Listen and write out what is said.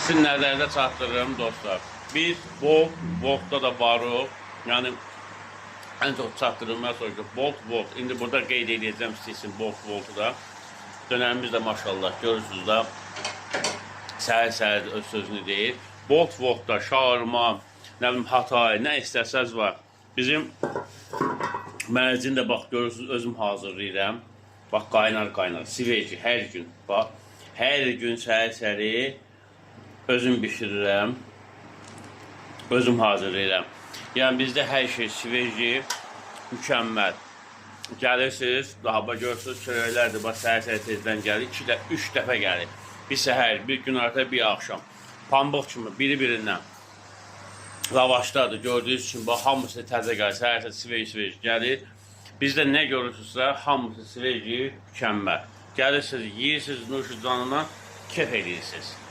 Sizin nəzərinizə çatdırıram dostlar. Biz Bolt, Voltda da varıq. Yəni ən çox çatdırılmaya soruşuq. Bolt, Volt. İndi burada qeyd edəcəm sizin Bolt, Voltu da. Dönərimiz də maşallah görürsünüz də səhər-səhər öz sözünü deyir. Bolt, Voltda şaurma, nə bilim Hatay, nə istəsəz var. Bizim Mərcin də bax görürsünüz özüm hazırlayıram. Bax qaynar qaynar, siveji hər gün. Bax hər gün səhər-səhəri özüm bişirirəm. Özüm hazırlayıram. Yəni bizdə hər şey siveji, mükəmməl. Gəlirsiniz, daha bax görürsünüz çörəklərdir. Bax səhər-səhər tezdən gəlir. 2 də 3 dəfə gəlir. Bir səhər, bir günorta, bir axşam. Pambıq kimi biri-birindən. Lavaşlardır gördüyünüz kimi bax hamısı təzə gəlir. Səhər-səhər siveji siveji gəlir. Bizdə nə görürsünüzsə hamısı siveji, mükəmməl. Gəlirsiniz, yeyirsiniz, nuşu canına kef eləyirsiniz.